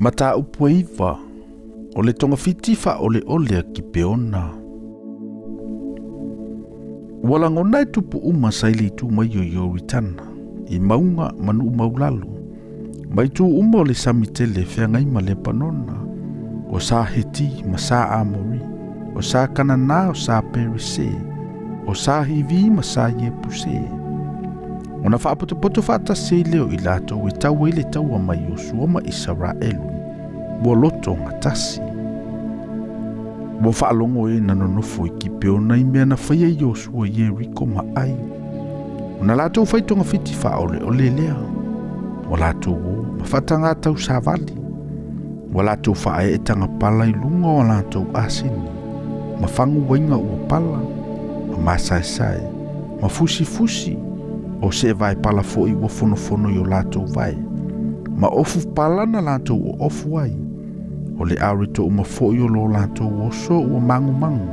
Mataupu e 9, o le togafiti faaoleole a Kipeona. Ua lagona e tupu uma sa i le itu mai o Ioritana, i mauga ma nuu maulalo, ma itu uma o le sami tele e feagai ma Lepanona, o sa Heti ma sa Amori, o sa Kanana o sa Perise, o sa Hivi ma sa Iepuse. Ona faapotopoto faatasi ai lea o i latou e tau ai le taua mai Iosua ma Isaraelu, ua loto gatasi. Ua faalogo e na nonofo i Kipeona i mea na faia i Iosua i Ieriko ma Ai. Ona latou fai togafiti faaoleole lea. Ua latou o ma faataga tausavali. Ua latou faaee tagapala i luga o latou asini, ma faguaiga ua pala, ma masaesae, ma fusifusi, o se vae pala foi ua fonofono i o latou vae, ma ofu pala na latou o ofu ai. O le areto uma foi o lo latou oso ua magumagu,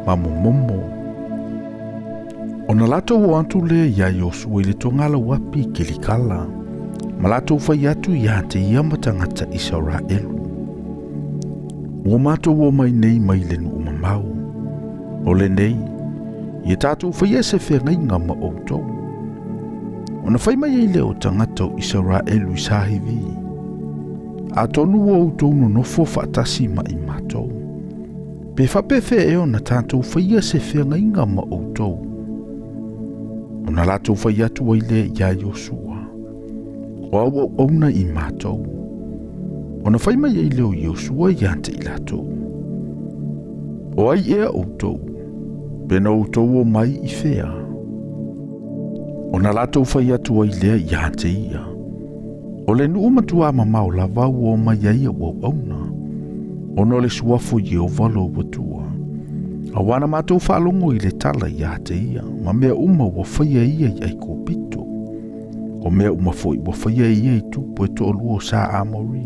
ma momomo. Ona latou o atu lea ia Iosua i le togala uapi i Kilikala, ma latou fai atu ia te ia ma tagata Isaraelu. Ua matou o mai nei mai le nuu mamao. O lenei, ia tatou faia se feagaiga ma outou. Ona fai mai ai lea o tagata o Isaraelu i sa Hivi. Atonu ua outou nonofo faatasi ma i matou. Pe faapefea ea ona tatou faia se feagaiga ma outou. Ona latou fai atu ai lea ia Iosua. O au auauna i matou. Ona fai mai ai lea o Iosua ia te i latou. O ai ea outou, pe na outou o mai i fea. Ona latou fai atu ai lea ia te ia. O le nuu matua mamao lava ua o mai ai au auauna. Ona o le suafa o Ieova lo Atua. Auā na matou faalogo i le tala ia te ia, ma mea uma ua faia ia i Aikupito. O mea uma foi ua faia ia i tupu e toalua o sa Amori.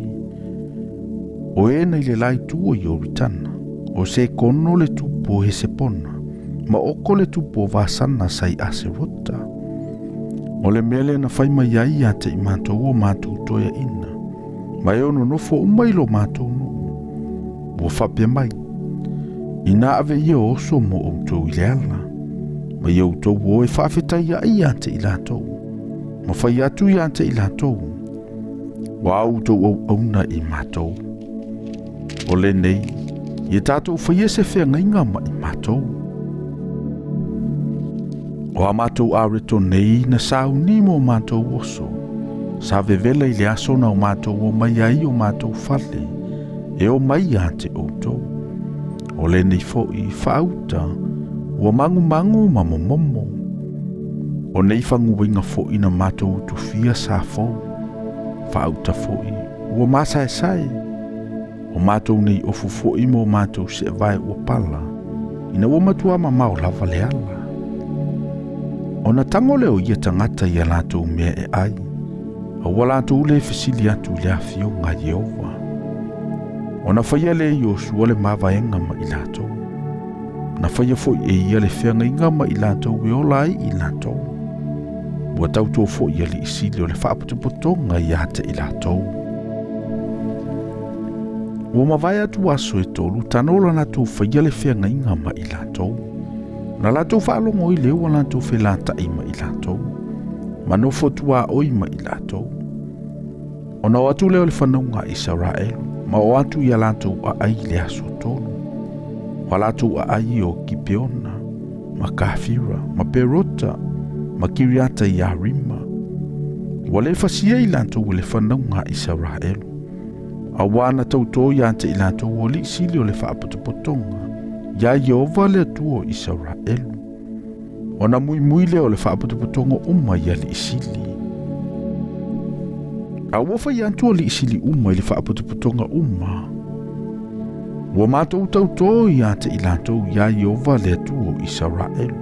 O e na i le la itu o Ioritana, o Sekono le tupu o Hesepona, ma Oko le tupu o Vasana sa i Aserota. O le mea lea na fai mai ai ia te i matou o matou toeaina, ma e nonofo uma i lo matou nuu. Ua faapea mai, ina ave ia oso mo outou i le ala, ma ia outou o e faafetai ai ia te i latou, ma fai atu ia te i latou, ua outou auauna i matou. O lenei, ia tatou faia se feagaiga ma i matou. O a matou areto nei na sauni mo matou oso, sa vevela i le aso na o matou o mai ai o matou fale, e o mai ia te outou. O lenei foi faauta, ua magumagu ma momomo. O nei faguaiga foi na matou utufia sa fou, faauta foi, ua masaesae. O matou nei ofu foi mo matou seevae ua pala, ina ua matua mamao lava le ala. Ona tango lea o ia tagata ia latou mea e ai, a ua latou le fesili atu i le afioga a Ieova. Ona faia lea Iosua le mavaega ma i latou. Na faia foi e ia le feagaiga ma i latou e ola ai i latou. Ua tautō foi alii sili o le faapotopotoga ia te i latou. Ua mavae atu aso e tolu tano la latou faia le feagaiga ma i latou. Na latou faalogo i le ua latou felata'i ma i latou. Ma nofo tuaoi ma i latou. Ona o atu lea o le fanauga a Isaraelu, ma o atu ia latou aai i le aso tolu. O latou aai o Kipeona, ma Kafira, ma Perota, ma Kiriata Iarima. Ua le fasia i latou i le fanauga a Isaraelu. Auā na tautō ia te i latou o alii sili o le faapotopotoga, ia Ieova le Atua o Isaraelu. Ona muimui lea o le faapotopotoga uma i alii sili. A ua fai atu alii sili uma i le faapotopotoga uma. Ua matou tautō ia te i latou ia Ieova le Atua o Isaraelu.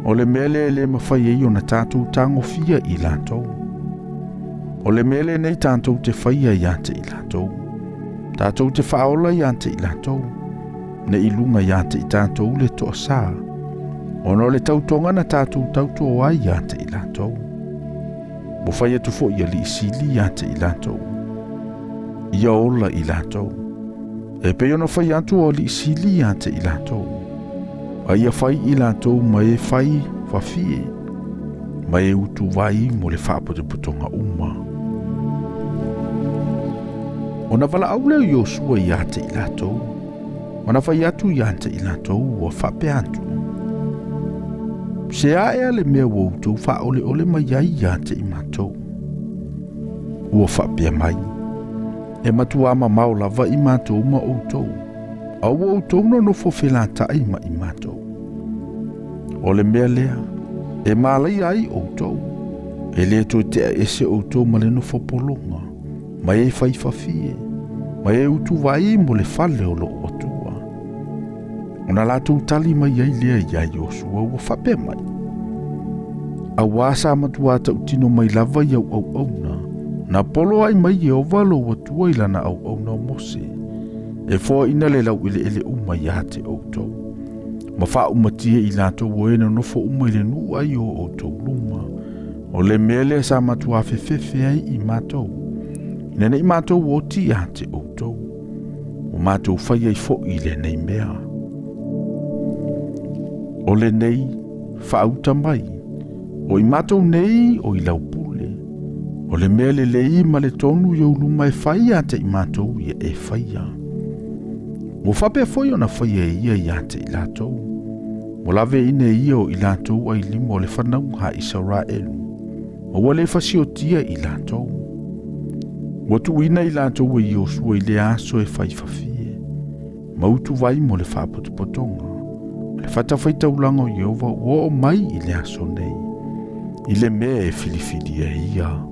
O le mea lea e le mafai ai ona tatou tagofia i latou. O le mea lenei tatou te faia ia te i latou. Tatou te faaola ia te i latou. Ne i luga ia te i tatou le toasā. Ona o le tautoga na tatou tautō ai ia te i latou. Ua fai atu foi alii sili ia te i latou. Ia ola i latou. E pei ona fai atu o alii sili ia te i latou. A ia fai i latou ma e fai fafie, ma e utuvai mo le faapotopotoga uma. Ona valaau lea o Iosua ia te i latou, ma na fai atu ia te i latou ua faapea atu. Se a ea le mea ua outou faaoleole mai ai ia te i matou? Ua faapea mai, e matuā mamao lava i matou ma outou, a ua outou nonofo felataai ma i matou. O le mea lea, e malaia ai outou, e le toe tea ese outou ma le nofo pologa, ma e fai fafie, ma e utuvai mo le fale o lou Atua. Ona latou tali mai ai lea ia Iosua ua faapea mai, Auā sa matuā tautino mai lava i au auauna, na polo ai mai Ieova lou Atua i lana auauna o Mose, e foaina le laueleele uma ia te outou, ma faaumatia i latou o e nonofo uma i le nuu ai o outou luma. O le mea lea sa matuā fefefe ai i matou, ina nei matou oti ia te outou, ua matou fai ai foi lenei mea. O lenei faauta mai, o i matou nei o i lau pule, o le mea lelei ma le tonu i ou luma e fai ia te i matou ia e faia. Ua faapea foi ona faia e ia ia te i latou, ua laveina e ia o i latou ai lima o le fanauga a Isaraelu, ma ua le fasiotia i latou. Ua tuuina i latou e Iosua i le aso e fai fafie, ma utuvai mo le faapotopotoga, ma le fatafaitaulaga o Ieova ua oo mai i le aso nei, i le mea e filifilia e ia.